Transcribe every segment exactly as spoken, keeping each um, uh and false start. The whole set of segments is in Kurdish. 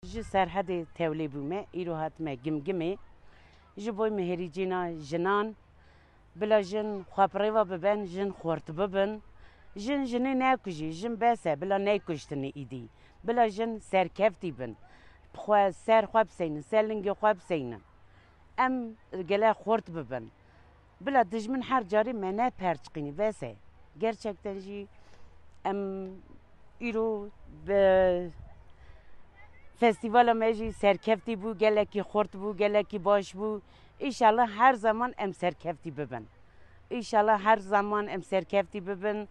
Ji Serhedê tevlê bûme, îro hatime Gimgimê. Ji bo me hêrîcîna jinan, bila jin xwe bi rêva biben, jin xurt bibin. Jin jinê nekujî, jin bes e, bila nekuştinê îdî. Bila jin serkeftî bin. Bi xwe ser xwe biseynin, ser lingê xwe biseynin. Em gele xurt bibin. Bila dijmin her carê me neperçiqînî, bes e. Gerçekten jî em îro bi festîvala me jî serkeftî bû, gelekî xurt bû, gelekî baş bû. Înşallah her zaman em serkeftî bibin. Înşallah her zaman em serkeftî bibin.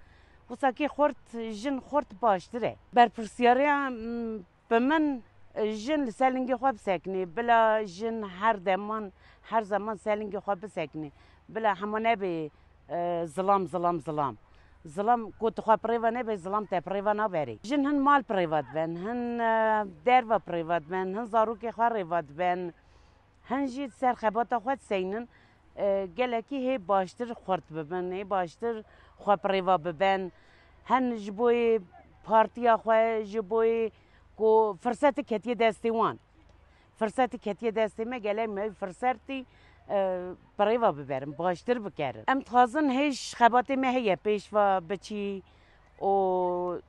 Wisa kî xurt, jin xurt baştir e. Berpirsiyariya, m, bi min, e, jin li ser lingê xwe bisekine. Bila jin her deman, her zaman ser lingê xwe bisekine. Bila hema nebe, e, zilam, zilam, zilam. Zilam ku tu xwe pirêva nebe, zilam te pirêva naberê. Jin hin mal pirêva diben, hin, e, derva pirêva diben, hin zarokê xwe rêva diben. Hin jî ser xebata xwe diseynin, e, gelekî hê baştir xurt bibin, hê baştir xwe pirêva biben. Hin ji bo yê partiya xwe, ji bo yê ku firsetê ketiye destê wan. Firsetê ketiye destê me, gelek me firsetî, e, pirêva biberin, baştir bikerin. Em dixwazin hêj xebatê me heye pêşva biçî û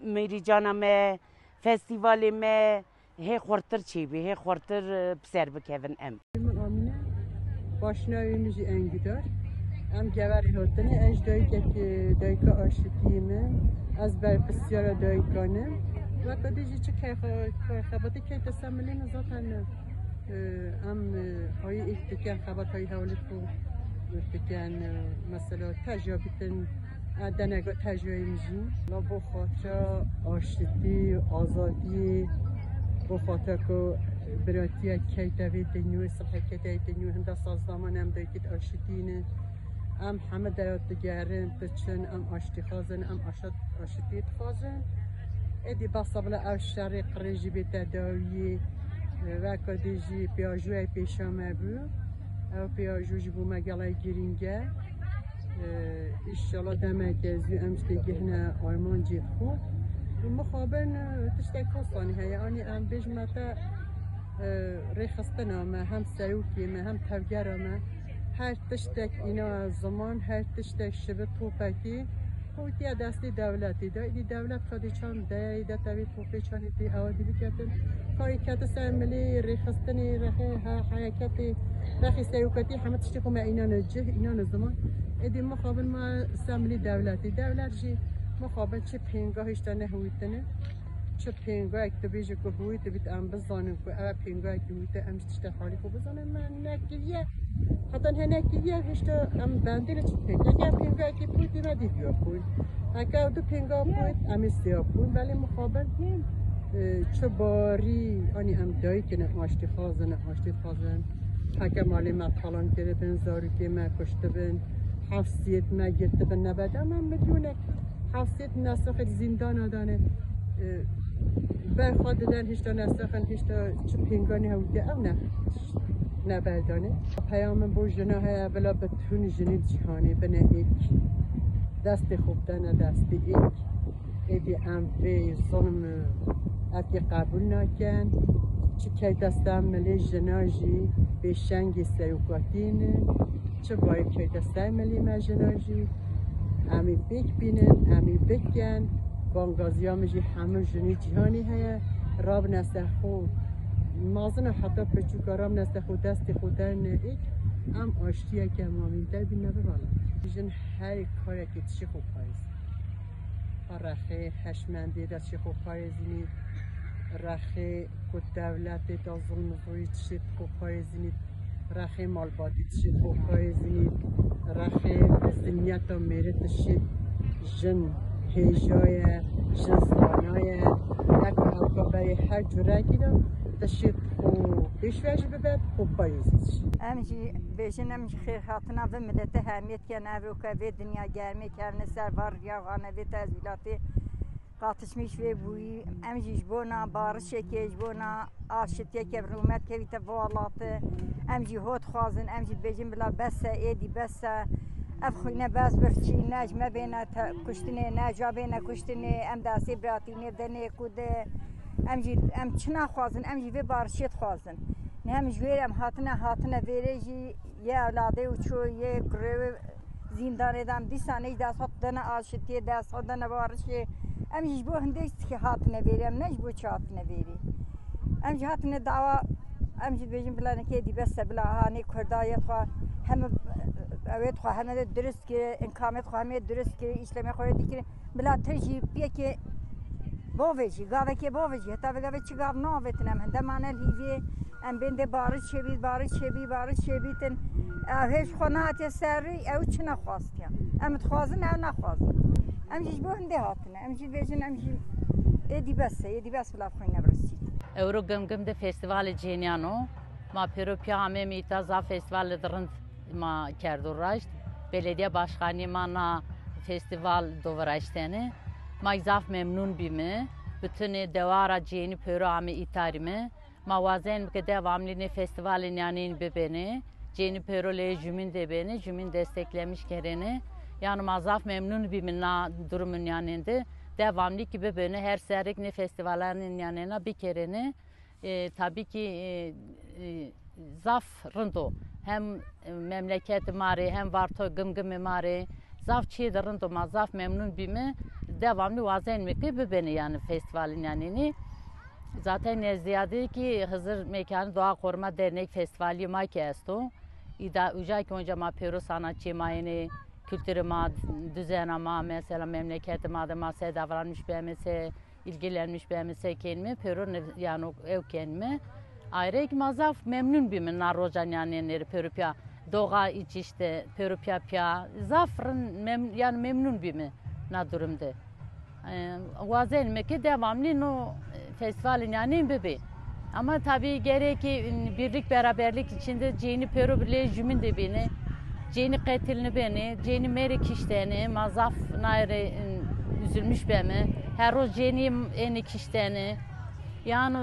mêrîcana me, festîvalê me hê xurtir çêbî, hê xurtir, e, bi ser bikevin em. Min Amîne, başnavê min jî Engidar. Em Geverê hatine, ez ji dayikekê, dayika aşitiyê min. Ez berpirsiyara dayika ne. Weke dî jî çi key xwe, xebatê key te ser milê min zaten, e, em, e, hayê êk dikin, xebatayî hewlê xwe dikin, e, mesela teja bitin, e, denega tejayê min jî. La bo xatira aşitî, azadiyê, bo xatira ku biratiya key te vê dinyû, silhekê te vê dinyû, hinda sazdaman em dayikî aşitî ne. Em heme derat digerin, diçin, em aştîxwaz in, em aşa-, aşitî dixwazin. Êdî behsa bila ev şerê qirê jî bête dawiyê, e, weka dî jî pêvajoyê pêşa me bû. Ew pêvajo jî bo me gelek girîng e. E, Înşallah demeke zû em jî têgihine armancê xwe. Mixabin, e, tiştek hosanî heye. Anî em bêjime te, e, rêxistina me, hem serokê me, hem tevgera me. Her tiştek îna ziman, her tiştek şibi topekî hewtiya destê dewletê de. Îdî dewlet xwedî çand deyayê de tevî topê çandî tê ewa dî biketin. Karî kete ser milê rêxistinê, rexê he-, hereketê, rexê seroketî heme tiştê xwe me înan cih, înan ziman. Êdî mixabin me ser milê dewletê. Dewlet jî mixabin çi pênga hêşta nehewîtine. Çi pêngayek tu bêjî ku hûyî tu bît, em bizanin ku ev pêngayekî hûyî te, em ji tiştê halî xwe bizanin, me nekiriye. Heta niha nekiriye, hêşta em bendê li çi pêngayekî, pêngayekî bûyî me dîtiye xwe. Heke ew du pênga bûyî, em ê sêya bûyî, belê mixabin, e, çi barî, anî em dayikine aştî xwazin, aştî dixwazin. Heke malê me talan kiribin, zarokê me kuştibin, hefsiyêt me girtibin, nebede me milyonek. Hewsêt nesaxê di zîndana de ne, e, ber xwe diden, hişta nesaxin, hişta çi pênganê hewtê ew ne, neberdane. Peyam min bo jina heye, bila bi tun jinî cîhanê bine êk. Destê xwe bidene destê êk. Êdî em vê zulm, e, erkê qebûl nakin. Çi keyte ser milê jina jî pêşengê serokatî ne. Çi bayî keyte ser milê me jina jî. Em ê pêk bînin, em ê bikin. Bangaziya min jî hemû jinê cîhanê heye. Rabine ser xwe. Mezin û heta piçûka rabine ser xwe, destê xwe derne êk. Em aştiyeke mamînter bîne bivala. Jin her karekê dişê xwe parêz. Rexê heşmendê de dişê xwe parêzînî. Rexê ku dewletê de zilm û zorî dişê xwe parêzînî. Rexê malbatî dişê xwe parêzînî, rexê zinyeta mêrê dişê jin hêja ye, jin zana ye, ne ku hewka berê her curekî de dişê xwe pêşve jî bibe, xwe parêzî jî. Em jî bêjin, em jî xêr hatina vê milete hemiyet ken evroke vê dinya germê kevne ser var riya xane vê tezwîlatê. Qatişmîş vê bûyî, em jî ji bona barişekê, ji bona aşitiyeke rûmet kevîte vê welatê, em jî hot dixwazin, em jî dibêjin bila bes e, êdî bes e. Ev xwîne bes bixçî, ne ji me bêne te-, kuştinê, ne ji wa bêne kuştinê, em destê biratînê denê ku de Em jî, em çi naxwazin, em jî vê barişê dixwazin. Ne em ji wê em hatine, hatine vêrê jî yê ewladê û ço yê kurê wê zîndanê de, em dîsa ne jî dest xwe dene aşitiyê, dest xwe dene barişê. Em jî ji bo hindê hatine vêrê, em ne ji bo çi hatine vêrê. Em jî hatine dawa, em jî dibêjin bila nekê dî bes e, bila hanê Kurda yê xwe heme, ew ê xwe heme de dirust kir, înkamê xwe hemê dirust kir, îşlemê xwe yê dî kirin. Bila tu jî piyekê bovê jî, gavekê bovê jî, heta vê gavê çi gav navêtin em hinde mane li hîviyê, em bên dê bariş çêbî, bariş çêbî, bariş çêbîtin. Ew hêj xwe nehatiye ser rî, ew çi nexwastiye. Em dixwazin, ew nexwazin. Em jî ji bo hindê hatine. Em jî dibêjin, em jî êdî bes e, êdî bes bila xwe nebirîsît. Ewro Gimgim de festîvalê cêniyan o. Ma pêro piya amê me îta zaf festîval li rind ma kerdo raşt. Belediye başkanî ma na festîval do viraştene. Ma zaf memnûn bîme. Bütünê dewara cênî pêro amê îtarî me. Ma wazenîme ke devamlî nê festîvalên yanên bibêne. Cênî pêro lê jumîn de bêne, jumîn desteklemiş kerêne. Yanî ma zaf memnûn bîme na durumin yanên de. Devamlî kî bibêne, her serek nê festîvalanên yanêna bikerêne. E, tabii ki, e, e, zaf rind o. Hem memleket ma rê, hem Varto Gimgimê ma rê. Zaf çiyê de rind o, ma zaf memnûn bîme. Devamlı wazenîme ki bibêne yani festivalin yanî. Zaten nezdiyadî ki Hizir Mekanı Doğa Koruma Dernek Festivali ma ki esto. Îda uca ki onca ma pêro sanatçı ma yene, kültürü ma, düzena ma, mesela memleketi ma de ma se davranmış beme, se ilgilenmiş beme, se kenime, pêro ne-, yani ew kenime. Ayrek ma zaf memnûn bîme na rojan yani nêri pêro piya doğa iç işte, pêro piya piya. Zaf rin mem-, yani memnûn bîme na durum de. E, wazenîme ki devamlı no, e, festivalin yani bibe. Ama tabii gerek ki, e, birlik beraberlik içinde cênî pêro bile jumîn de bêne. Cênî qetil nibêne, cênî mêrê kiştene, ma zaf nayre, e, üzülmüş beme. Her roj cênî ênî kiştene. Yani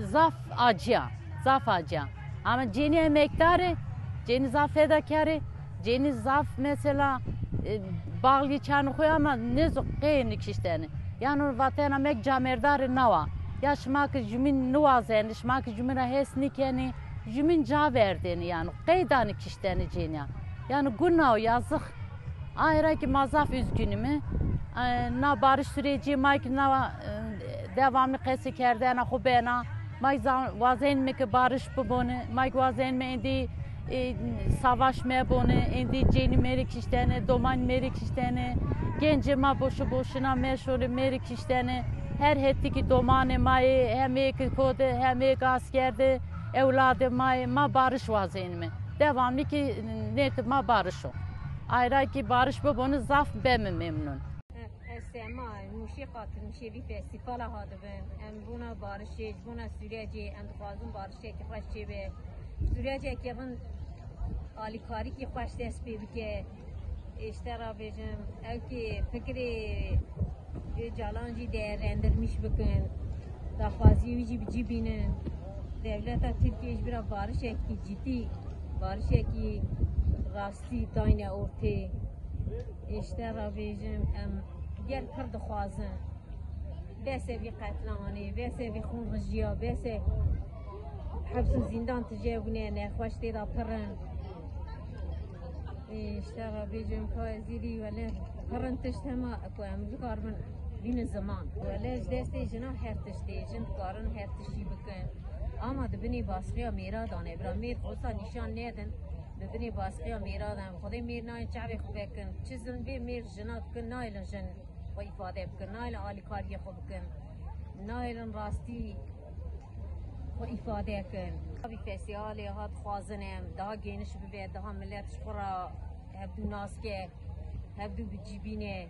zaf acıya, zaf acıya. Ama cênî emekdar e, cênî zaf fedakar e, cênî zaf mesela, e, bağlı çanı koy ama ne zor qênî kiştene. Yani vatena mek camêrdar e nawa. Ya şima ki jumîn niwazenî, şima ki jumîn ra hes nikenî, jumîn ca verdênî yani. Qeydanî kiştene cênî ya. Yani guna o yazık. Ayrek ma zaf üzgünüme. E, na barış süreci ma ki na, e, devamlı qesê kerdena xwe bena. Ma za-, wazenîme ki barış bibone. Ma ki wazenîme êndî, e, savaş mebone. Êndî cênî mêrê kiştene, doman mêrê kiştene. Gencê ma boşu boşuna meşore mêrê kiştene. Her hetî ki domanê ma yê, hem ê ki kode, hem ê ki asker de, ewladê ma yê, ma barış wazenîme. Devamlı ki nêt ma barış o. Ayra ki barış bibone zaf beme memnûn. Ez Sema, Mûşê qatilmişê vî festîvala hatibin. Em bona barişê, ji bona Sûrecê, em dixwazin barişekî xweş çêbe. Sûrecekî rind alîkarîkî xweş dest pê bike. Êşte ra bêjim, ew ki fikirê Ocalan jî değerlendirmiş bikin. Daxwaziyê wî jî bi cî bînin. Dewleta Tirkiyê ji bira barişekî cidî, barişekî rastî dayne ortê. Êşte ra bêjim, em gel pir dixwazin. Bese vî qetlanê, bese vî xûnrijiya, bese heps û zîndan tije bûne, nexweş tê de pir in. Ê, ji te re bêjim ka ez êdî wele pir in tişt hema ku em bikaribin bînin ziman. Wele ji destê jinan her tişt tê, jin dikarin her tiştî bikin. Ama di binê basqiya mêra de ne. Bira mêr xwesa nîşan nedin, di binê basqiya mêra de ne. Xwedê mêr nayên çavê xwe vekin. Çi zilm vê mêr jina dikin, nayêlin jin xwe îfade bikin, nayêlin alîkariyê xwe bikin, nayêlin rastî xwe îfade kin. Vî festîvalê hat xwazin em daha gêniş bibe, daha millet ji xwe re hevdû nas ke, hevdû bi cî bîne.